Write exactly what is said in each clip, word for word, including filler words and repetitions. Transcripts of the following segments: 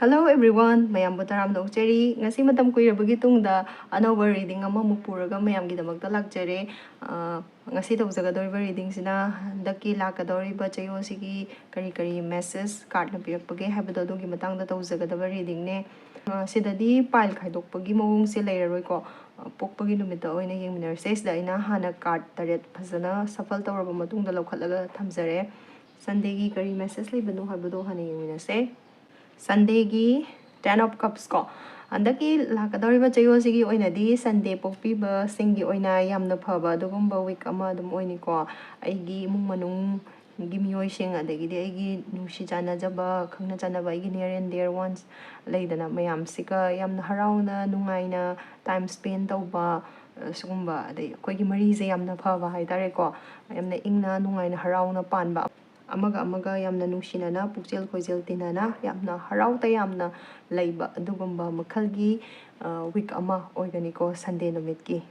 Hello everyone, ꯃꯌꯥꯝꯕꯨ ꯇꯔꯥꯝꯅ ꯑꯣꯛꯆꯔꯤ꯫ ꯉꯁꯤ ꯃꯇꯝ ꯀꯨꯏꯔꯕꯒꯤ ꯇꯨꯡꯗ ꯑꯅꯧꯕ reading ꯑꯃꯃꯨꯛ ꯄꯨꯔꯒ ꯃꯌꯥꯝꯒꯤꯗꯃꯛꯇ ꯂꯥꯛꯆꯔꯦ꯫ ꯑ, ꯉꯁꯤ ꯇꯧꯖꯒꯗꯧꯔꯤꯕ readingꯁꯤꯅ ꯍꯟꯗꯛꯀꯤ ꯂꯥꯛꯀꯗꯧꯔꯤꯕ ꯆꯌꯣꯜꯁꯤꯒꯤ ꯀꯔꯤ ꯀꯔꯤ message cardꯅ ꯄꯤꯔꯛꯄꯒꯦ ꯍꯥꯏꯕꯗꯣ, ꯑꯗꯨꯒꯤ ꯃꯇꯥꯡꯗ ꯇꯧꯖꯒꯗꯕ readingꯅꯦ꯫ ꯑ, ꯁꯤꯗꯗꯤ pile ꯈꯥꯏꯗꯣꯛꯄꯒꯤ ꯃꯑꯣꯡꯁꯦ ꯂꯩꯔꯔꯣꯏꯀꯣ꯫ ꯑ, ꯄꯣꯛꯄꯒꯤ ꯅꯨꯃꯤꯠꯇ ꯑꯣꯏꯅ ꯌꯦꯡꯃꯤꯟꯅꯔꯁꯦ꯫ ꯁꯤꯗ ꯑꯩꯅ ꯍꯥꯟꯅ card ꯇꯔꯦꯠ ꯐꯖꯅ shuffle ꯇꯧꯔꯕ ꯃꯇꯨꯡꯗ ꯂꯧꯈꯠꯂꯒ ꯊꯝꯖꯔꯦ꯫ Sundayꯒꯤ ꯀꯔꯤ message ꯂꯩꯕꯅꯣ ꯍꯥꯏꯕꯗꯣ ꯍꯥꯟꯅ ꯌꯦꯡꯃꯤꯟꯅꯁꯦ꯫ Sundayꯒꯤ Ten of Cups ꯀꯣ꯫ ꯍꯟꯗꯛꯀꯤ ꯂꯥꯛꯀꯗꯧꯔꯤꯕ ꯆꯌꯣꯜꯁꯤꯒꯤ ꯑꯣꯏꯅꯗꯤ Sunday ꯄꯣꯛꯄꯤꯕꯁꯤꯡꯒꯤ ꯑꯣꯏꯅ ꯌꯥꯝꯅ ꯐꯕ ꯑꯗꯨꯒꯨꯝꯕ week ꯑꯃ ꯑꯗꯨꯝ ꯑꯣꯏꯅꯤꯀꯣ꯫ ꯑꯩꯒꯤ ꯏꯃꯨꯡ ꯃꯅꯨꯡꯒꯤ ꯃꯤꯑꯣꯏꯁꯤꯡ, ꯑꯗꯒꯤꯗꯤ ꯑꯩꯒꯤ ꯅꯨꯡꯁꯤ ꯆꯥꯟꯅꯖꯕ, ꯈꯪꯅ ꯆꯥꯟꯅꯕ, ꯑꯩꯒꯤ near and dear ones ꯂꯩꯗꯅ, ꯃꯌꯥꯝꯁꯤꯒ ꯌꯥꯝꯅ ꯍꯔꯥꯎꯅ ꯅꯨꯡꯉꯥꯏꯅ time spend ꯇꯧꯕ, ꯑ, ꯁꯤꯒꯨꯝꯕ, ꯑꯗꯩ ꯑꯩꯈꯣꯏꯒꯤ ꯃꯔꯤꯁꯦ ꯌꯥꯝꯅ ꯐꯕ ꯍꯥꯏꯇꯥꯔꯦꯀꯣ꯫ ꯌꯥꯝꯅ ꯏꯪꯅ ꯅꯨꯡꯉꯥꯏꯅ ꯍꯔꯥꯎꯅ ꯄꯥꯟꯕ, ꯑꯃꯒ ꯑꯃꯒ ꯌꯥꯝꯅ ꯅꯨꯡꯁꯤꯅꯅ, ꯄꯨꯛꯆꯦꯜ ꯈꯣꯏꯖꯦꯜ ꯇꯤꯟꯅꯅ, ꯌꯥꯝꯅ ꯍꯔꯥꯎ ꯇꯌꯥꯝꯅ ꯂꯩꯕ ꯑꯗꯨꯒꯨꯝꯕ ꯃꯈꯜꯒꯤ, ꯑ, week ꯑꯃ ꯑꯣꯏꯒꯅꯤꯀꯣ Sunday ꯅꯨꯃꯤꯠꯀꯤ,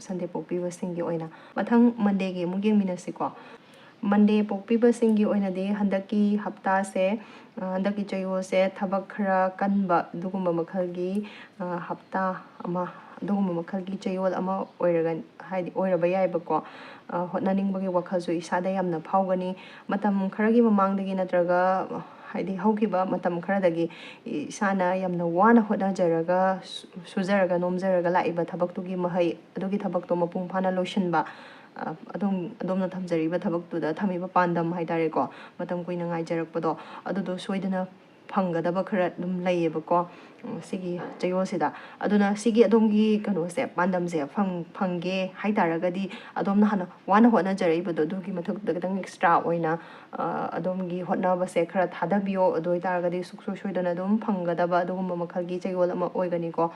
Sunday ꯄꯣꯛꯄꯤꯕꯁꯤꯡꯒꯤ ꯑꯣꯏꯅ꯫ ꯃꯊꯪ Mondayꯒꯤ ꯑꯃꯨꯛ ꯌꯦꯡꯃꯤꯟꯅꯁꯤꯀꯣ꯫ Monday ꯄꯣꯛꯄꯤꯕꯁꯤꯡꯒꯤ ꯑꯣꯏꯅꯗꯤ ꯍꯟꯗꯛꯀꯤ ꯍꯞꯇꯥꯁꯦ, ꯑ, ꯍꯟꯗꯛꯀꯤ ꯆꯌꯣꯜꯁꯦ ꯊꯕꯛ ꯈꯔ ꯀꯟꯕ ꯑꯗꯨꯒꯨꯝꯕ ꯃꯈꯜꯒꯤ, ꯑ, ꯍꯞꯇꯥ ꯑꯃ, ꯑꯗꯨꯒꯨꯝꯕ ꯃꯈꯜꯒꯤ ꯆꯌꯣꯜ ꯑꯃ ꯑꯣꯏꯔꯒ, ꯍꯥꯏꯗꯤ ꯑꯣꯏꯔꯕ ꯌꯥꯏꯕꯀꯣ꯫ ꯑ, ꯍꯣꯠꯅꯅꯤꯡꯕꯒꯤ ꯋꯥꯈꯜꯁꯨ ꯏꯁꯥꯗ ꯌꯥꯝꯅ ꯐꯥꯎꯒꯅꯤ꯫ ꯃꯇꯝ ꯈꯔꯒꯤ ꯃꯃꯥꯡꯗꯒꯤ ꯅꯠꯇ꯭ꯔꯒ, ꯍꯥꯏꯗꯤ ꯍꯧꯈꯤꯕ ꯃꯇꯝ ꯈꯔꯗꯒꯤ ꯏꯁꯥꯅ ꯌꯥꯝꯅ ꯋꯥꯅ ꯍꯣꯠꯅꯖꯔꯒ, ꯁꯨ-, ꯁꯨꯖꯔꯒ ꯅꯣꯝꯖꯔꯒ ꯂꯥꯛꯏꯕ ꯊꯕꯛꯇꯨꯒꯤ ꯃꯍꯩ, ꯑꯗꯨꯒꯤ ꯊꯕꯛꯇꯣ ꯃꯄꯨꯡ ꯐꯥꯅ ꯂꯣꯏꯁꯤꯟꯕ, ꯑ, ꯑꯗꯣꯝ-, ꯑꯗꯣꯝꯅ ꯊꯝꯖꯔꯤꯕ ꯊꯕꯛꯇꯨꯗ ꯊꯝꯃꯤꯕ ꯄꯥꯟꯗꯝ ꯍꯥꯏꯇꯥꯔꯦꯀꯣ, ꯃꯇꯝ ꯀꯨꯏꯅ ꯉꯥꯏꯖꯔꯛꯄꯗꯣ, ꯑꯗꯨꯗꯣ ꯁꯣꯏꯗꯅ ꯐꯪꯒꯗꯕ ꯈꯔ ꯑꯗꯨꯝ ꯂꯩꯌꯦꯕꯀꯣ, ꯎꯝ, ꯁꯤꯒꯤ ꯆꯌꯣꯜꯁꯤꯗ꯫ ꯑꯗꯨꯅ ꯁꯤꯒꯤ ꯑꯗꯣꯝꯒꯤ ꯀꯩꯅꯣꯁꯦ, ꯄꯥꯟꯗꯝꯁꯦ ꯐꯪ-, ꯐꯪꯒꯦ ꯍꯥꯏ ꯇꯥꯔꯒꯗꯤ, ꯑꯗꯣꯝꯅ ꯍꯥꯟꯅ ꯋꯥꯅ ꯍꯣꯠꯅꯖꯔꯛꯏꯕꯗꯣ, ꯑꯗꯨꯒꯤ ꯃꯊꯛꯇꯨꯗ ꯈꯤꯇꯪ extra ꯑꯣꯏꯅ, ꯑ, ꯑꯗꯣꯝꯒꯤ ꯍꯣꯠꯅꯕꯁꯦ ꯈꯔ ꯊꯥꯗꯕꯤꯌꯣ꯫ ꯑꯗꯨ ꯑꯣꯏ ꯇꯥꯔꯒꯗꯤ ꯁꯨꯡꯁꯣꯏ ꯁꯣꯏꯗꯅ ꯑꯗꯨꯝ ꯐꯪꯒꯗꯕ ꯑꯗꯨꯒꯨꯝꯕ ꯃꯈꯜꯒꯤ ꯆꯌꯣꯜ ꯑꯃ ꯑꯣꯏꯒꯅꯤꯀꯣ꯫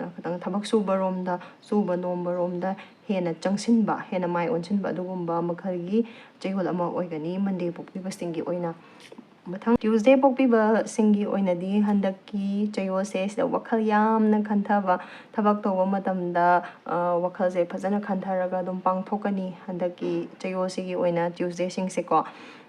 ꯑ, ꯈꯤꯇꯪ ꯊꯕꯛ ꯁꯨꯕꯔꯣꯝꯗ, ꯁꯨꯕ ꯅꯣꯝꯕꯔꯣꯝꯗ ꯍꯦꯟꯅ ꯆꯪꯁꯤꯟꯕ, ꯍꯦꯟꯅ ꯃꯥꯏ ꯑꯣꯟꯁꯤꯟꯕ ꯑꯗꯨꯒꯨꯝꯕ ꯃꯈꯜꯒꯤ ꯆꯌꯣꯜ ꯑꯃ ꯑꯣꯏꯒꯅꯤ Monday ꯄꯣꯛꯄꯤꯕꯁꯤꯡꯒꯤ ꯑꯣꯏꯅ꯫ ꯃꯊꯪ Tuesday ꯄꯣꯛꯄꯤꯕꯁꯤꯡꯒꯤ ꯑꯣꯏꯅꯗꯤ ꯍꯟꯗꯛꯀꯤ ꯆꯌꯣꯜꯁꯦ ꯁꯤꯗ ꯋꯥꯈꯜ ꯌꯥꯝꯅ ꯈꯟꯊꯕ, ꯊꯕꯛ ꯇꯧꯕ ꯃꯇꯝꯗ, ꯑ, ꯋꯥꯈꯜꯁꯦ ꯐꯖꯅ ꯈꯟꯊꯔꯒ ꯑꯗꯨꯝ ꯄꯥꯡꯊꯣꯛꯀꯅꯤ ꯍꯟꯗꯛꯀꯤ ꯆꯌꯣꯜꯁꯤꯒꯤ ꯑꯣꯏꯅ Tuesdayꯁꯤꯡꯁꯦꯀꯣ꯫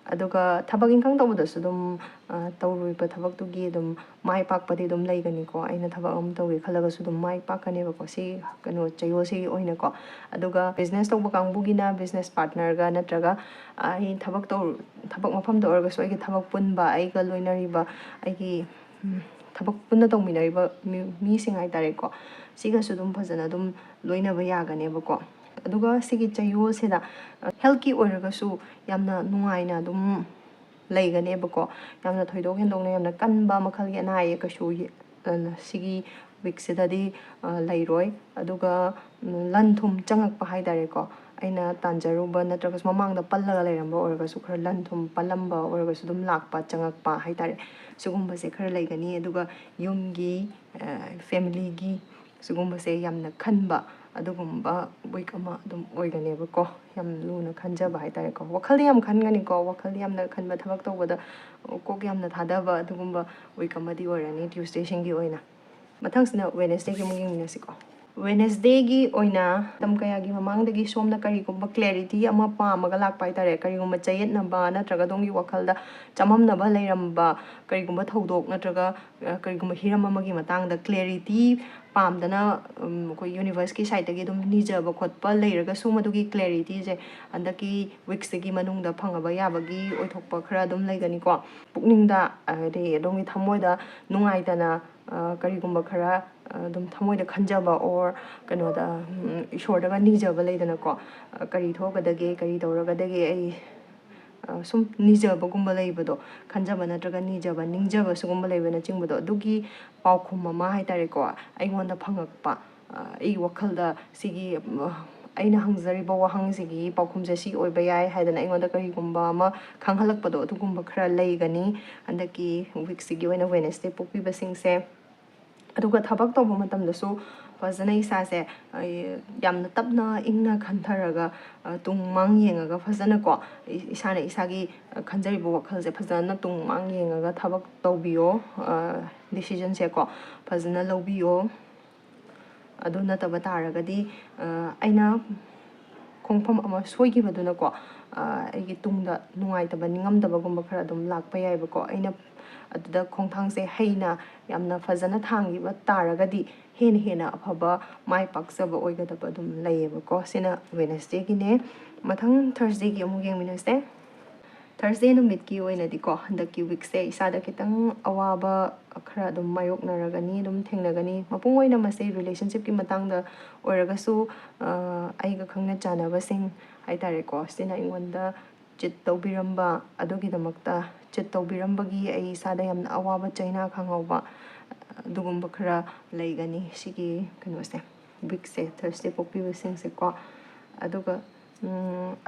ꯑꯗꯨꯒ ꯊꯕꯛ ꯏꯪꯈꯥꯡ ꯇꯧꯕꯗꯁꯨ ꯑꯗꯨꯝ, ꯑ, ꯇꯧꯔꯨꯔꯤꯕ ꯊꯕꯛꯇꯨꯒꯤ ꯑꯗꯨꯝ ꯃꯥꯏ ꯄꯥꯛꯄꯗꯤ ꯑꯗꯨꯝ ꯂꯩꯒꯅꯤꯀꯣ꯫ ꯑꯩꯅ ꯊꯕꯛ ꯑꯃ ꯇꯧꯒꯦ ꯈꯜꯂꯒꯁꯨ ꯑꯗꯨꯝ ꯃꯥꯏ ꯄꯥꯛꯀꯅꯦꯕꯀꯣ, ꯁꯤ ꯀꯩꯅꯣ ꯆꯌꯣꯜꯁꯤꯒꯤ ꯑꯣꯏꯅꯀꯣ꯫ ꯑꯗꯨꯒ ꯕꯤꯖꯤꯅꯦꯁ ꯇꯧꯕ ꯀꯥꯡꯕꯨꯒꯤꯅ ꯕꯤꯖꯤꯅꯦꯁ ꯄꯥꯔꯠꯅꯔꯒ ꯅꯠꯇ꯭ꯔꯒ, ꯑ, ꯑꯩ ꯊꯕꯛ ꯇꯧ-, ꯊꯕꯛ ꯃꯐꯝꯗ ꯑꯣꯏꯔꯒꯁꯨ ꯑꯩꯒꯤ ꯊꯕꯛ ꯄꯨꯟꯕ, ꯑꯩꯒ ꯂꯣꯏꯅꯔꯤꯕ, ꯑꯩꯒꯤ, ꯎꯝ, ꯊꯕꯛ ꯄꯨꯟꯅ ꯇꯧꯃꯤꯟꯅꯔꯤꯕ ꯃꯤ-, ꯃꯤꯁꯤꯡ ꯍꯥꯏꯇꯥꯔꯦꯀꯣ, ꯁꯤꯒꯁꯨ ꯑꯗꯨꯝ ꯐꯖꯅ ꯑꯗꯨꯝ ꯂꯣꯏꯅꯕ ꯌꯥꯒꯅꯦꯕꯀꯣ꯫ ꯑꯗꯨꯒ ꯁꯤꯒꯤ ꯆꯌꯣꯜꯁꯤꯗ, ꯑ, ꯍꯦꯜꯠꯀꯤ ꯑꯣꯏꯔꯒꯁꯨ ꯌꯥꯝꯅ ꯅꯨꯡꯉꯥꯏꯅ ꯑꯗꯨꯝ ꯂꯩꯒꯅꯦꯕꯀꯣ꯫ ꯌꯥꯝꯅ ꯊꯣꯏꯗꯣꯛ ꯍꯦꯟꯗꯣꯛꯅ ꯌꯥꯝꯅ ꯀꯟꯕ ꯃꯈꯜꯒꯤ ꯑꯅꯥ ꯑꯌꯦꯛ ꯀꯩꯁꯨ ꯌꯦ-, ꯑ, ꯁꯤꯒꯤ ꯋꯤꯛꯁꯤꯗꯗꯤ, ꯑ, ꯂꯩꯔꯣꯏ꯫ ꯑꯗꯨꯒ, ꯎꯝ, ꯂꯟ ꯊꯨꯝ ꯆꯪꯉꯛꯄ ꯍꯥꯏꯇꯥꯔꯦꯀꯣ, ꯑꯩꯅ ꯇꯥꯟꯖꯔꯨꯕ ꯅꯠꯇ꯭ꯔꯒꯁꯨ ꯃꯃꯥꯡꯗ ꯄꯜꯂꯒ ꯂꯩꯔꯝꯕ ꯑꯣꯏꯔꯒꯁꯨ, ꯈꯔ ꯂꯟ ꯊꯨꯝ ꯄꯜꯂꯝꯕ ꯑꯣꯏꯔꯒꯁꯨ ꯑꯗꯨꯝ ꯂꯥꯛꯄ ꯆꯪꯉꯛꯄ ꯍꯥꯏꯇꯥꯔꯦ, ꯁꯤꯒꯨꯝꯕꯁꯦ ꯈꯔ ꯂꯩꯒꯅꯤ꯫ ꯑꯗꯨꯒ ꯌꯨꯝꯒꯤ, ꯑ, ꯐꯦꯃꯤꯂꯤꯒꯤ ꯁꯤꯒꯨꯝꯕꯁꯦ ꯌꯥꯝꯅ ꯈꯟꯕ ꯑꯗꯨꯒꯨꯝꯕ ꯋꯤꯛ ꯑꯃ ꯑꯗꯨꯝ ꯑꯣꯏꯒꯅꯦꯕꯀꯣ꯫ ꯌꯥꯝ ꯂꯨꯅ ꯈꯟꯖꯕ ꯍꯥꯏꯇꯥꯔꯦꯀꯣ꯫ ꯋꯥꯈꯜꯗꯤ ꯌꯥꯝ ꯈꯟꯒꯅꯤꯀꯣ, ꯋꯥꯈꯜꯗꯤ ꯌꯥꯝꯅ ꯈꯟꯕ, ꯊꯕꯛ ꯇꯧꯕꯗ ꯀꯣꯛ ꯌꯥꯝꯅ ꯊꯥꯗꯕ ꯑꯗꯨꯒꯨꯝꯕ ꯋꯤꯛ ꯑꯃꯗꯤ ꯑꯣꯏꯔꯅꯤ ꯇ꯭ꯌꯨꯁꯗꯦꯁꯤꯡꯒꯤ ꯑꯣꯏꯅ꯫ ꯃꯊꯪꯁꯤꯅ ꯋꯦꯅꯁꯗꯦꯒꯤ ꯑꯃꯨꯛ ꯌꯦꯡꯃꯤꯟꯅꯁꯤꯀꯣ꯫ ꯋꯦꯅꯁꯗꯦꯒꯤ ꯑꯣꯏꯅ ꯃꯇꯝ ꯀꯌꯥꯒꯤ ꯃꯃꯥꯡꯗꯒꯤ ꯁꯣꯝꯅ ꯀꯔꯤꯒꯨꯝꯕ ꯀ꯭ꯂꯦꯔꯤꯇꯤ ꯑꯃ ꯄꯥꯝꯃꯒ ꯂꯥꯛꯄ ꯍꯥꯏꯇꯥꯔꯦ, ꯀꯔꯤꯒꯨꯝꯕ ꯆꯌꯦꯠꯅꯕ ꯅꯠꯇ꯭ꯔꯒ ꯑꯗꯣꯝꯒꯤ ꯋꯥꯈꯜꯗ ꯆꯃꯝꯅꯕ ꯂꯩꯔꯝꯕ ꯀꯔꯤꯒꯨꯝꯕ ꯊꯧꯗꯣꯛ ꯅꯠꯇ꯭ꯔꯒ, ꯑ, ꯀꯔꯤꯒꯨꯝꯕ ꯍꯤꯔꯝ ꯑꯃꯒꯤ ꯃꯇꯥꯡꯗ ꯀ꯭ꯂꯦꯔꯤꯇꯤ ꯄꯥꯝꯗꯅ, ꯎꯝ, ꯑꯩꯈꯣꯏ ꯌꯨꯅꯤꯚꯔꯁꯀꯤ ꯁꯥꯏꯠꯇꯒꯤ ꯑꯗꯨꯝ ꯅꯤꯖꯕ ꯈꯣꯠꯄ ꯂꯩꯔꯒꯁꯨ, ꯃꯗꯨꯒꯤ ꯀ꯭ꯂꯦꯔꯤꯇꯤꯁꯦ ꯍꯟꯗꯛꯀꯤ ꯋꯤꯛꯁꯤꯒꯤ ꯃꯅꯨꯡꯗ ꯐꯪꯉꯕ ꯌꯥꯕꯒꯤ ꯑꯣꯏꯊꯣꯛꯄ ꯈꯔ ꯑꯗꯨꯝ ꯂꯩꯒꯅꯤꯀꯣ꯫ ꯄꯨꯛꯅꯤꯡꯗ, ꯍꯥꯏꯗꯤ ꯑꯗꯣꯝꯒꯤ ꯊꯃꯣꯏꯗ ꯅꯨꯡꯉꯥꯏꯇꯅ, ꯑ, ꯀꯔꯤꯒꯨꯝꯕ ꯈꯔ, ꯑ, ꯑꯗꯨꯝ ꯊꯃꯣꯏꯗ ꯈꯟꯖꯕ or ꯀꯩꯅꯣꯗ, ꯎꯝ, ꯏꯁꯣꯔꯗꯒ ꯅꯤꯖꯕ ꯂꯩꯗꯅꯀꯣ, ꯑ, "ꯀꯔꯤ ꯊꯣꯛꯀꯗꯒꯦ, ꯀꯔꯤ ꯇꯧꯔꯒꯗꯒꯦ ꯑꯩ, ꯑ, ꯁꯨꯝ ꯅꯤꯖꯕꯒꯨꯝꯕ ꯂꯩꯕꯗꯣ, ꯈꯟꯖꯕ ꯅꯠꯇ꯭ꯔꯒ ꯅꯤꯖꯕ, ꯅꯤꯡꯖꯕ ꯁꯤꯒꯨꯝꯕ ꯂꯩꯕꯅꯆꯤꯡꯕꯗꯣ, ꯑꯗꯨꯒꯤ ꯄꯥꯎꯈꯨꯝ ꯑꯃ ꯍꯥꯏꯇꯥꯔꯦꯀꯣ, ꯑꯩꯉꯣꯟꯗ ꯐꯪꯉꯛꯄ, ꯑ, ꯑꯩ ꯋꯥꯈꯜꯗ ꯁꯤꯒꯤ, ꯑ, ꯑꯩꯅ ꯍꯪꯖꯔꯤꯕ ꯋꯥꯍꯪꯁꯤꯒꯤ ꯄꯥꯎꯈꯨꯝꯁꯦ ꯁꯤ ꯑꯣꯏꯕ ꯌꯥꯏ" ꯍꯥꯏꯗꯅ ꯑꯩꯉꯣꯟꯗ ꯀꯔꯤꯒꯨꯝꯕ ꯑꯃ ꯈꯪꯍꯜꯂꯛꯄꯗꯣ, ꯑꯗꯨꯒꯨꯝꯕ ꯈꯔ ꯂꯩꯒꯅꯤ ꯍꯟꯗꯛꯀꯤ ꯋꯤꯛꯁꯤꯒꯤ ꯑꯣꯏꯅ ꯋꯦꯅꯁꯗꯦ ꯄꯣꯛꯄꯤꯕꯁꯤꯡꯁꯦ꯫ ꯑꯗꯨꯒ ꯊꯕꯛ ꯇꯧꯕ ꯃꯇꯝꯗꯁꯨ ꯐꯖꯅ ꯏꯁꯥꯁꯦ, ꯑꯩ, ꯌꯥꯝꯅ ꯇꯞꯅ ꯏꯪꯅ ꯈꯟꯊꯔꯒ, ꯑ, ꯇꯨꯡ ꯃꯥꯡ ꯌꯦꯡꯉꯒ ꯐꯖꯅꯀꯣ, ꯏ-, ꯏꯁꯥꯅ ꯏꯁꯥꯒꯤ, ꯑ, ꯈꯟꯖꯔꯤꯕ ꯋꯥꯈꯜꯁꯦ ꯐꯖꯅ ꯇꯨꯡ ꯃꯥꯡ ꯌꯦꯡꯉꯒ ꯊꯕꯛ ꯇꯧꯕꯤꯌꯣ, ꯑ, ꯗꯤꯁꯤꯖꯟꯁꯦꯀꯣ ꯐꯖꯅ ꯂꯧꯕꯤꯌꯣ꯫ ꯑꯗꯨ ꯅꯠꯇꯕ ꯇꯥꯔꯒꯗꯤ, ꯑ, ꯑꯩꯅ ꯈꯣꯡꯐꯝ ꯑꯃ ꯁꯣꯏꯈꯤꯕꯗꯨꯅꯀꯣ, ꯑꯩꯒꯤ ꯇꯨꯡꯗ ꯅꯨꯡꯉꯥꯏꯇꯕ, ꯅꯤꯡꯉꯝꯗꯕꯒꯨꯝꯕ ꯈꯔ ꯑꯗꯨꯝ ꯂꯥꯛꯄ ꯌꯥꯏꯕꯀꯣ꯫ ꯑꯩꯅ ꯑꯗꯨꯗ ꯈꯣꯡꯊꯥꯡꯁꯦ ꯍꯩꯅ ꯌꯥꯝꯅ ꯐꯖꯅ ꯊꯥꯡꯈꯤꯕ ꯇꯥꯔꯒꯗꯤ ꯍꯦꯟꯅ ꯍꯦꯟꯅ ꯑꯐꯕ, ꯃꯥꯏ ꯄꯥꯛꯆꯕ ꯑꯣꯏꯒꯗꯕ ꯑꯗꯨꯝ ꯂꯩꯌꯦꯕꯀꯣ꯫ ꯁꯤꯅ ꯋꯦꯅꯁꯗꯦꯒꯤꯅꯦ꯫ ꯃꯊꯪ ꯊꯔꯁꯗꯦꯒꯤ ꯑꯃꯨꯛ ꯌꯦꯡꯃꯤꯟꯅꯁꯦ꯫ ꯊꯔꯁꯗꯦ ꯅꯨꯃꯤꯠꯀꯤ ꯑꯣꯏꯅꯗꯤꯀꯣ, ꯍꯟꯗꯛꯀꯤ ꯋꯤꯛꯁꯦ ꯏꯁꯥꯗ ꯈꯤꯇꯪ ꯑꯋꯥꯕ ꯈꯔ ꯑꯗꯨꯝ ꯃꯥꯌꯣꯛꯅꯔꯒꯅꯤ, ꯑꯗꯨꯝ ꯊꯦꯡꯅꯒꯅꯤ꯫ ꯃꯄꯨꯡ ꯑꯣꯏꯅ ꯃꯁꯤ ꯔꯤꯂꯦꯁꯟꯁꯤꯞꯀꯤ ꯃꯇꯥꯡꯗ ꯑꯣꯏꯔꯒꯁꯨ, ꯑꯩꯒ ꯈꯪꯅ ꯆꯥꯟꯅꯕꯁꯤꯡ ꯍꯥꯏ ꯇꯥꯔꯦꯀꯣ, ꯁꯤꯅ ꯑꯩꯉꯣꯟꯗ ꯆꯤꯠ ꯇꯧꯕꯤꯔꯝꯕ, ꯑꯗꯨꯒꯤꯗꯃꯛꯇ ꯆꯤꯠ ꯇꯧꯕꯤꯔꯝꯕꯒꯤ ꯑꯩ ꯏꯁꯥꯗ ꯌꯥꯝꯅ ꯑꯋꯥꯕ ꯆꯩꯅꯥ ꯈꯪꯍꯧꯕ, ꯑꯗꯨꯒꯨꯝꯕ ꯈꯔ ꯂꯩꯒꯅꯤ ꯁꯤꯒꯤ ꯀꯩꯅꯣꯁꯦ, ꯋꯤꯛꯁꯦ, ꯊꯔꯁꯗꯦ ꯄꯣꯛꯄꯤꯕꯁꯤꯡꯁꯦꯀꯣ꯫ ꯑꯗꯨꯒ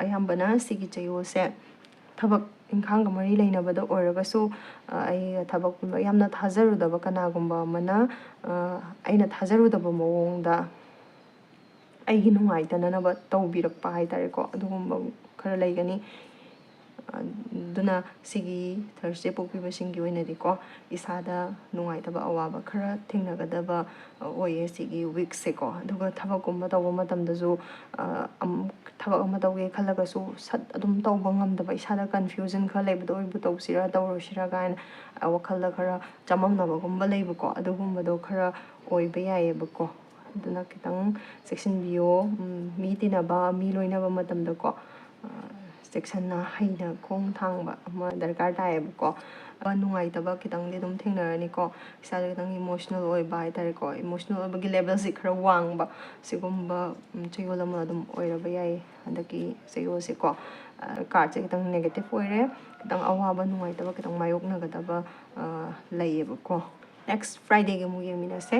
ꯑꯌꯥꯝꯕꯅ ꯁꯤꯒꯤ ꯆꯌꯣꯜꯁꯦ ꯊꯕꯛ ꯏꯪꯈꯥꯡꯒ ꯃꯔꯤ ꯂꯩꯅꯕꯗ ꯑꯣꯏꯔꯒꯁꯨ, ꯑꯩ ꯊꯕꯛ ꯌꯥꯝꯅ ꯊꯥꯖꯔꯨꯗꯕ ꯀꯅꯥꯒꯨꯝꯕ ꯑꯃꯅ ꯑꯩꯅ ꯊꯥꯖꯔꯨꯗꯕ ꯃꯑꯣꯡꯗ ꯑꯩꯒꯤ ꯅꯨꯡꯉꯥꯏꯇꯅꯅꯕ ꯇꯧꯕꯤꯔꯛꯄ ꯍꯥꯏ ꯇꯥꯔꯦꯀꯣ, ꯑꯗꯨꯒꯨꯝꯕ ꯈꯔ ꯂꯩꯒꯅꯤ꯫ ꯑꯗꯨꯅ ꯁꯤꯒꯤ ꯊꯔꯁꯗꯦ ꯄꯣꯛꯄꯤꯕꯁꯤꯡꯒꯤ ꯑꯣꯏꯅꯗꯤꯀꯣ, ꯏꯁꯥꯗ ꯅꯨꯡꯉꯥꯏꯇꯕ, ꯑꯋꯥꯕ ꯈꯔ ꯊꯦꯡꯅꯒꯗꯕ ꯑꯣꯏꯌꯦ ꯁꯤꯒꯤ ꯋꯤꯛꯁꯦꯀꯣ꯫ ꯑꯗꯨꯒ ꯊꯕꯛꯀꯨꯝꯕ ꯇꯧꯕ ꯃꯇꯝꯗꯁꯨ, ꯊꯕꯛ ꯑꯃ ꯇꯧꯒꯦ ꯈꯜꯂꯒꯁꯨ ꯁꯠ ꯑꯗꯨꯝ ꯇꯧꯕ ꯉꯝꯗꯕ, ꯏꯁꯥꯗ ꯀꯟꯐ꯭ꯌꯨꯖꯟ ꯈꯔ ꯂꯩꯕꯗꯣ, ꯑꯣꯏꯕꯨ ꯇꯧꯁꯤꯔꯥ ꯇꯧꯔꯣꯏꯁꯤꯔꯥ ꯀꯥꯏꯅ ꯋꯥꯈꯜꯗ ꯈꯔ ꯆꯃꯝꯅꯕꯒꯨꯝꯕ ꯂꯩꯕꯀꯣ, ꯑꯗꯨꯒꯨꯝꯕꯗꯣ ꯈꯔ ꯑꯣꯏꯕ ꯌꯥꯏꯌꯦꯕꯀꯣ꯫ ꯑꯗꯨꯅ ꯈꯤꯇꯪ ꯆꯦꯛꯁꯤꯟꯕꯤꯌꯣ꯫ ꯃꯤ ꯇꯤꯟꯅꯕ, ꯃꯤ ꯂꯣꯏꯅꯕ ꯃꯇꯝꯗꯀꯣ, ꯆꯦꯛꯁꯤꯟꯅ ꯍꯩꯅ ꯈꯣꯡ ꯊꯥꯡꯕ ꯑꯃ ꯗꯔꯀꯥꯔ ꯇꯥꯏꯌꯦꯕꯀꯣ꯫ ꯅꯨꯡꯉꯥꯏꯇꯕ ꯈꯤꯇꯪꯗꯤ ꯑꯗꯨꯝ ꯊꯦꯡꯅꯔꯅꯤꯀꯣ꯫ ꯏꯁꯥꯗ ꯈꯤꯇꯪ ꯏꯃꯣꯁꯅꯦꯜ ꯑꯣꯏꯕ ꯍꯥꯏ ꯇꯥꯔꯦꯀꯣ, ꯏꯃꯣꯁꯅꯦꯜ ꯑꯣꯏꯕꯒꯤ ꯂꯦꯕꯦꯜꯁꯦ ꯈꯔ ꯋꯥꯡꯕ, ꯁꯤꯒꯨꯝꯕ ꯆꯌꯣꯜ ꯑꯃ ꯑꯗꯨꯝ ꯑꯣꯏꯔꯕ ꯌꯥꯏ ꯍꯟꯗꯛꯀꯤ ꯆꯌꯣꯜꯁꯦꯀꯣ꯫ ꯀꯥꯔꯠꯁꯦ ꯈꯤꯇꯪ ꯅꯦꯒꯦꯇꯤꯞ ꯑꯣꯏꯔꯦ, ꯈꯤꯇꯪ ꯑꯋꯥꯕ, ꯅꯨꯡꯉꯥꯏꯇꯕ ꯈꯤꯇꯪ ꯃꯥꯌꯣꯛꯅꯒꯗꯕ ꯂꯩꯌꯦꯕꯀꯣ꯫ ꯅꯦꯛꯁ ꯐ꯭ꯔꯥꯏꯗꯦꯒꯤ ꯑꯃꯨꯛ ꯌꯦꯡꯃꯤꯟꯅꯁꯦ꯫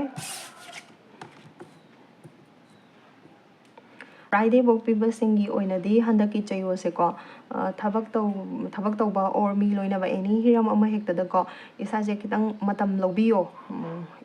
ꯐ꯭ꯔꯥꯏꯗꯦ ꯄꯣꯛꯄꯤꯕꯁꯤꯡꯒꯤ ꯑꯣꯏꯅꯗꯤ ꯍꯟꯗꯛꯀꯤ ꯆꯌꯣꯜꯁꯦꯀꯣ, ꯊꯕꯛ ꯇꯧ-, ꯊꯕꯛ ꯇꯧꯕ or ꯃꯤ ꯂꯣꯏꯅꯕ ꯑꯦꯅꯤ ꯍꯤꯔꯝ ꯑꯃ ꯍꯦꯛꯇꯗꯀꯣ, ꯏꯁꯥꯁꯦ ꯈꯤꯇꯪ ꯃꯇꯝ ꯂꯧꯕꯤꯌꯣ꯫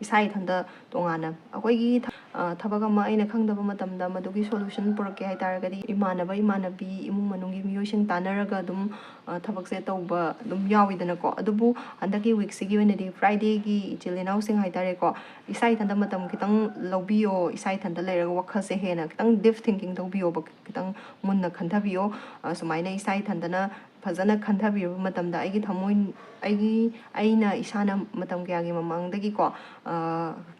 ꯏꯁꯥ ꯏꯊꯟꯇ ꯇꯣꯉꯥꯟꯅ ꯑꯩꯈꯣꯏꯒꯤ ꯊ-, ꯊꯕꯛ ꯑꯃ ꯑꯩꯅ ꯈꯪꯗꯕ ꯃꯇꯝꯗ ꯃꯗꯨꯒꯤ ꯁꯣꯂꯨꯁꯟ ꯄꯨꯔꯛꯀꯦ ꯍꯥꯏ ꯇꯥꯔꯒꯗꯤ, ꯏꯃꯥꯟꯅꯕ, ꯏꯃꯥꯟꯅꯕꯤ, ꯏꯃꯨꯡ ꯃꯅꯨꯡꯒꯤ ꯃꯤꯑꯣꯏꯁꯤꯡ ꯇꯥꯟꯅꯔꯒ ꯑꯗꯨꯝ ꯑ, ꯊꯕꯛꯁꯦ ꯇꯧꯕ ꯑꯗꯨꯝ ꯌꯥꯎꯋꯤꯗꯅꯀꯣ꯫ ꯑꯗꯨꯕꯨ ꯍꯟꯗꯛꯀꯤ ꯋꯤꯛꯁꯤꯒꯤ ꯑꯣꯏꯅꯗꯤ ꯐ꯭ꯔꯥꯏꯗꯦꯒꯤ ꯏꯆꯤꯜ ꯏꯅꯥꯎꯁꯤꯡ ꯍꯥꯏꯇꯥꯔꯦꯀꯣ, ꯏꯁꯥ ꯏꯊꯟꯇ ꯃꯇꯝ ꯈꯤꯇꯪ ꯂꯧꯕꯤꯌꯣ, ꯏꯁꯥ ꯏꯊꯟꯇ ꯂꯩꯔꯒ ꯋꯥꯈꯜꯁꯦ ꯍꯦꯟꯅ ꯈꯤꯇꯪ ꯗꯤꯞ ꯊꯤꯡꯀꯤꯡ ꯇꯧꯕꯤꯌꯣꯕ, ꯈꯤꯇꯪ ꯃꯨꯟꯅ ꯈꯟꯊꯕꯤꯌꯣ꯫ ꯑ, ꯁꯨꯃꯥꯏꯅ ꯏꯁꯥ ꯏꯊꯟꯇꯅ ꯐꯖꯅ ꯈꯟꯊꯕꯤꯔꯕ ꯃꯇꯝꯗ ꯑꯩꯒꯤ ꯊꯃꯣꯏ, ꯑꯩꯒꯤ, ꯑꯩꯅ ꯏꯁꯥꯅ ꯃꯇꯝ ꯀꯌꯥꯒꯤ ꯃꯃꯥꯡꯗꯒꯤꯀꯣ, ꯑ,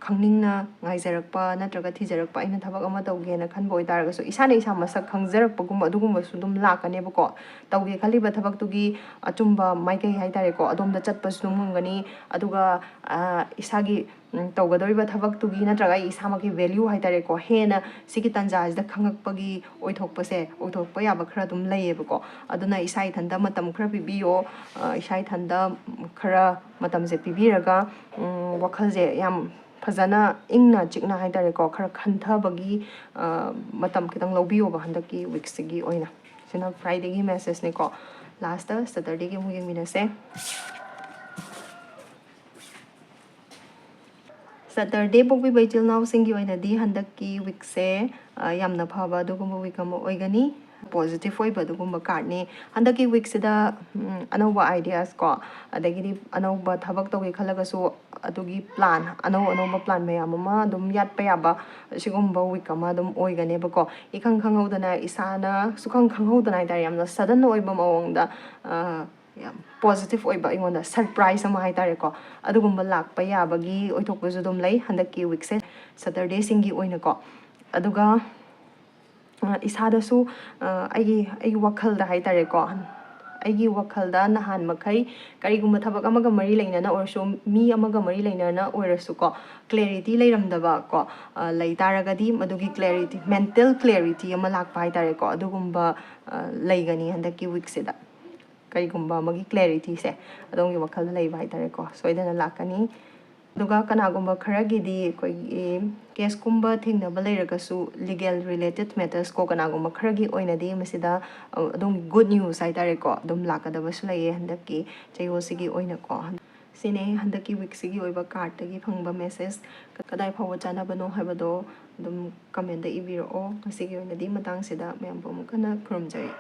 ꯈꯪꯅꯤꯡꯅ ꯉꯥꯏꯖꯔꯛꯄ ꯅꯠꯇ꯭ꯔꯒ ꯊꯤꯖꯔꯛꯄ, ꯑꯩꯅ ꯊꯕꯛ ꯑꯃ ꯇꯧꯒꯦꯅ ꯈꯟꯕ ꯑꯣꯏꯇꯥꯔꯒꯁꯨ ꯏꯁꯥꯅ ꯏꯁꯥ ꯃꯁꯛ ꯈꯪꯖꯔꯛꯄꯒꯨꯝꯕ ꯑꯗꯨꯒꯨꯝꯕꯁꯨ ꯑꯗꯨꯝ ꯂꯥꯛꯀꯅꯦꯕꯀꯣ꯫ ꯇꯧꯒꯦ ꯈꯜꯂꯤꯕ ꯊꯕꯛꯇꯨꯒꯤ ꯑꯆꯨꯝꯕ ꯃꯥꯏꯀꯩ ꯍꯥꯏꯇꯥꯔꯦꯀꯣ, ꯑꯗꯣꯝꯗ ꯆꯠꯄꯁꯨ ꯑꯗꯨꯝ ꯉꯝꯒꯅꯤ꯫ ꯑꯗꯨꯒ, ꯑ, ꯏꯁꯥꯒꯤ, ꯎꯝ, ꯇꯧꯒꯗꯧꯔꯤꯕ ꯊꯕꯛꯇꯨꯒꯤ ꯅꯠꯇ꯭ꯔꯒ ꯑꯩ ꯏꯁꯥꯃꯛꯀꯤ ꯚꯦꯂ꯭ꯌꯨ ꯍꯥꯏꯇꯥꯔꯦꯀꯣ, ꯍꯦꯟꯅ ꯁꯤꯒꯤ ꯇꯥꯟꯖꯥꯁꯤꯗ ꯈꯪꯉꯛꯄꯒꯤ ꯑꯣꯏꯊꯣꯛꯄꯁꯦ, ꯑꯣꯏꯊꯣꯛꯄ ꯌꯥꯕ ꯈꯔ ꯑꯗꯨꯝ ꯂꯩꯌꯦꯕꯀꯣ꯫ ꯑꯗꯨꯅ ꯏꯁꯥ ꯏꯊꯟꯇ ꯃꯇꯝ ꯈꯔ ꯄꯤꯕꯤꯌꯣ꯫ ꯑ, ꯏꯁꯥ ꯏꯊꯟꯇ ꯈꯔ ꯃꯇꯝꯁꯦ ꯄꯤꯕꯤꯔꯒ, ꯎꯝ, ꯋꯥꯈꯜꯁꯦ ꯌꯥꯝ ꯐꯖꯅ ꯏꯪꯅ ꯆꯤꯛꯅ ꯍꯥꯏꯇꯥꯔꯦꯀꯣ, ꯈꯔ ꯈꯟꯊꯕꯒꯤ, ꯑ, ꯃꯇꯝ ꯈꯤꯇꯪ ꯂꯧꯕꯤꯌꯣꯕ ꯍꯟꯗꯛꯀꯤ ꯋꯤꯛꯁꯤꯒꯤ ꯑꯣꯏꯅ꯫ ꯁꯤꯅ ꯐ꯭ꯔꯥꯏꯗꯦꯒꯤ ꯃꯦꯁꯦꯖꯅꯤꯀꯣ꯫ ꯂꯥꯁꯇ ꯁꯦꯇꯔꯗꯦꯒꯤ ꯑꯃꯨꯛ ꯌꯦꯡꯃꯤꯟꯅꯁꯦ꯫ ꯁꯦꯇꯔꯗꯦ ꯄꯣꯛꯄꯤꯕ ꯏꯆꯤꯜ ꯏꯅꯥꯎꯁꯤꯡꯒꯤ ꯑꯣꯏꯅꯗꯤ ꯍꯟꯗꯛꯀꯤ ꯋꯤꯛꯁꯦ, ꯑ, ꯌꯥꯝꯅ ꯐꯕ ꯑꯗꯨꯒꯨꯝꯕ ꯋꯤꯛ ꯑꯃ ꯑꯣꯏꯒꯅꯤ꯫ ꯄꯣꯖꯤꯇꯤꯚ ꯑꯣꯏꯕ ꯑꯗꯨꯒꯨꯝꯕ ꯀꯥꯔꯠꯅꯤ꯫ ꯍꯟꯗꯛꯀꯤ ꯋꯤꯛꯁꯤꯗ, ꯎꯝ, ꯑꯅꯧꯕ ꯑꯥꯏꯗꯤꯌꯥꯁ ꯀꯣ, ꯑꯗꯒꯤꯗꯤ ꯑꯅꯧꯕ ꯊꯕꯛ ꯇꯧꯒꯦ ꯈꯜꯂꯒꯁꯨ ꯑꯗꯨꯒꯤ ꯄ꯭ꯂꯥꯟ, ꯑꯅꯧ ꯑꯅꯧꯕ ꯄ꯭ꯂꯥꯟ ꯃꯌꯥꯝ ꯑꯃ ꯑꯗꯨꯝ ꯌꯥꯠꯄ ꯌꯥꯕ ꯁꯤꯒꯨꯝꯕ ꯋꯤꯛ ꯑꯃ ꯑꯗꯨꯝ ꯑꯣꯏꯒꯅꯦꯕꯀꯣ꯫ ꯏꯈꯪ ꯈꯪꯍꯧꯗꯅ, ꯏꯁꯥꯅ ꯁꯨꯈꯪ ꯈꯪꯍꯧꯗꯅ ꯍꯥꯏꯇꯥꯔꯦ, ꯌꯥꯝꯅ ꯁꯗꯟ ꯑꯣꯏꯕ ꯃꯑꯣꯡꯗ, ꯑ, ꯌꯥꯝ ꯄꯣꯖꯤꯇꯤꯚ ꯑꯣꯏꯕ, ꯑꯩꯉꯣꯟꯗ ꯁꯔꯄ꯭ꯔꯥꯏꯖ ꯑꯃ ꯍꯥꯏꯇꯥꯔꯦꯀꯣ, ꯑꯗꯨꯒꯨꯝꯕ ꯂꯥꯛꯄ ꯌꯥꯕꯒꯤ ꯑꯣꯏꯊꯣꯛꯄꯁꯨ ꯑꯗꯨꯝ ꯂꯩ ꯍꯟꯗꯛꯀꯤ ꯋꯤꯛꯁꯦ, ꯁꯦꯇꯔꯗꯦꯁꯤꯡꯒꯤ ꯑꯣꯏꯅꯀꯣ꯫ ꯑꯗꯨꯒ, ꯑ, ꯏꯁꯥꯗꯁꯨ, ꯑ, ꯑꯩꯒꯤ, ꯑꯩꯒꯤ ꯋꯥꯈꯜꯗ ꯍꯥꯏꯇꯥꯔꯦꯀꯣ, ꯑꯩꯒꯤ ꯋꯥꯈꯜꯗ ꯅꯍꯥꯟ ꯃꯈꯩ ꯀꯔꯤꯒꯨꯝꯕ ꯊꯕꯛ ꯑꯃꯒ ꯃꯔꯤ ꯂꯩꯅꯅ ꯑꯣꯏꯔꯁꯨ, ꯃꯤ ꯑꯃꯒ ꯃꯔꯤ ꯂꯩꯅꯅ ꯑꯣꯏꯔꯁꯨꯀꯣ, ꯀ꯭ꯂꯦꯔꯤꯇꯤ ꯂꯩꯔꯝꯗꯕ ꯀꯣ, ꯑ, ꯂꯩ ꯇꯥꯔꯒꯗꯤ ꯃꯗꯨꯒꯤ ꯀ꯭ꯂꯦꯔꯤꯇꯤ, ꯃꯦꯟꯇꯦꯜ ꯀ꯭ꯂꯦꯔꯤꯇꯤ ꯑꯃ ꯂꯥꯛꯄ ꯍꯥꯏꯇꯥꯔꯦꯀꯣ, ꯑꯗꯨꯒꯨꯝꯕ, ꯑ, ꯂꯩꯒꯅꯤ ꯍꯟꯗꯛꯀꯤ ꯋꯤꯛꯁꯤꯗ꯫ ꯀꯔꯤꯒꯨꯝꯕ ꯑꯃꯒꯤ ꯀ꯭ꯂꯦꯔꯤꯇꯤꯁꯦ ꯑꯗꯣꯝꯒꯤ ꯋꯥꯈꯜꯗ ꯂꯩꯕ ꯍꯥꯏꯇꯥꯔꯦꯀꯣ, ꯁꯣꯏꯗꯅ ꯂꯥꯛꯀꯅꯤ꯫ ꯑꯗꯨꯒ ꯀꯅꯥꯒꯨꯝꯕ ꯈꯔꯒꯤꯗꯤ ꯑꯩꯈꯣꯏꯒꯤ ꯀꯦꯁꯀꯨꯝꯕ ꯊꯦꯡꯅꯕ ꯂꯩꯔꯒꯁꯨ, ꯂꯤꯒꯦꯜ ꯔꯤꯂꯦꯇꯦꯠ ꯃꯦꯇꯔꯁ ꯀꯣ, ꯀꯅꯥꯒꯨꯝꯕ ꯈꯔꯒꯤ ꯑꯣꯏꯅꯗꯤ ꯃꯁꯤꯗ, ꯑ, ꯑꯗꯨꯝ ꯒꯨꯗ ꯅ꯭ꯌꯨꯁ ꯍꯥꯏꯇꯥꯔꯦꯀꯣ, ꯑꯗꯨꯝ ꯂꯥꯛꯀꯗꯕꯁꯨ ꯂꯩꯌꯦ ꯍꯟꯗꯛꯀꯤ ꯆꯌꯣꯜꯁꯤꯒꯤ ꯑꯣꯏꯅꯀꯣ꯫ ꯁꯤꯅꯦ ꯍꯟꯗꯛꯀꯤ ꯋꯤꯛꯁꯤꯒꯤ ꯑꯣꯏꯕ ꯀꯥꯔꯠꯇꯒꯤ ꯐꯪꯕ ꯃꯦꯁꯦꯖ꯫ ꯀꯗꯥꯏ ꯐꯥꯎꯕ ꯆꯥꯟꯅꯕꯅꯣ ꯍꯥꯏꯕꯗꯣ ꯑꯗꯨꯝ ꯀꯃꯦꯟꯗ ꯏꯕꯤꯔꯛꯑꯣ꯫ ꯉꯁꯤꯒꯤ ꯑꯣꯏꯅꯗꯤ ꯃꯇꯥꯡꯁꯤꯗ ꯃꯌꯥꯝꯕꯨ ꯑꯃꯨꯛ ꯍꯟꯅ ꯈꯨꯔꯨꯝꯖꯔꯤ꯫